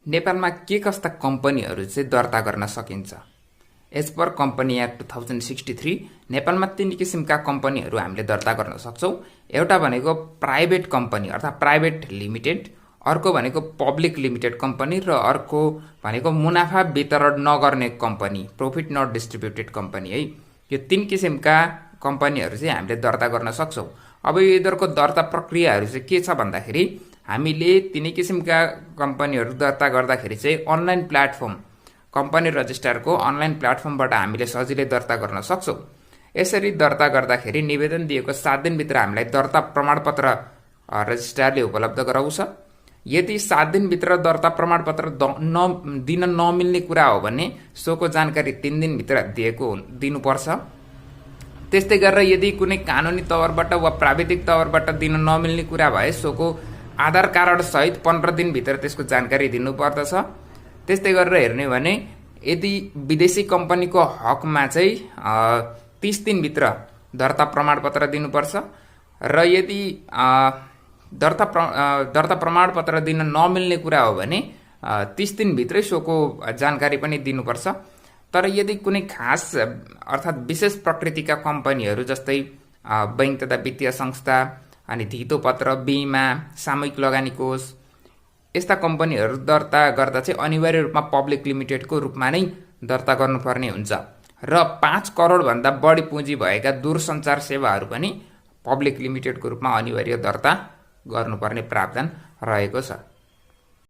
नेपालमा के कस्ता कम्पनीहरू चाहिँ दर्ता गर्न सकिन्छ? एज पर कम्पनी एक्ट 2063 नेपालमा 3 किसिमका कम्पनीहरू हामीले दर्ता गर्न सक्छौँ। एउटा भनेको प्राइभेट कम्पनी अर्थात् प्राइभेट लिमिटेड, अर्को भनेको पब्लिक लिमिटेड कम्पनी र अर्को भनेको मुनाफा वितरण नगर्ने कम्पनी, प्रॉफिट नट डिस्ट्रिब्युटेड कम्पनी है। यो 3 किसिमका कम्पनीहरू चाहिँ हामीले दर्ता गर्न सक्छौँ। अब यिनीहरूको दर्ता प्रक्रियाहरू चाहिँ के छ भन्दाखेरि हामीले 3 किसिमका कम्पनीहरू दर्ता गर्दाखेरि चाहिँ अनलाइन प्लेटफर्म, कम्पनी रजिस्ट्रारको अनलाइन प्लेटफर्मबाट हामीले सजिलै दर्ता गर्न सक्छौँ। यसरी दर्ता गर्दाखेरि निवेदन दिएको 7 दिनभित्र हामीलाई दर्ता प्रमाणपत्र रजिस्ट्रारले उपलब्ध गराउँछ। यदि 7 दिनभित्र दर्ता प्रमाणपत्र दिन नमिल्ने कुरा हो भने सोको जानकारी 3 दिनभित्र दिनुपर्छ। त्यस्तै गरेर यदि कुनै कानुनी तवरबाट वा प्राविधिक तवरबाट दिन नमिल्ने कुरा भए सोको आधार कार्ड सहित 15 दिनभित्र त्यसको जानकारी दिनुपर्दछ। त्यस्तै गरेर हेर्ने भने यदि विदेशी कम्पनीको हकमा चाहिँ 30 दिनभित्र दर्ता प्रमाणपत्र दिनुपर्छ र यदि दर्ता प्रमाणपत्र दिन नमिल्ने कुरा हो भने 30 दिनभित्रै सोको जानकारी पनि दिनुपर्छ। तर यदि कुनै खास अर्थात् विशेष प्रकृतिका कम्पनीहरू जस्तै बैंक तथा वित्तीय संस्था अनि धितोपत्र, बिमा, सामूहिक लगानी कोष यस्ता कम्पनीहरू दर्ता गर्दा चाहिँ अनिवार्य रूपमा पब्लिक लिमिटेडको रूपमा नै दर्ता गर्नुपर्ने हुन्छ र 5 करोडभन्दा बढी पुँजी भएका दूरसञ्चार सेवाहरू पनि पब्लिक लिमिटेडको रूपमा अनिवार्य दर्ता गर्नुपर्ने प्रावधान रहेको छ।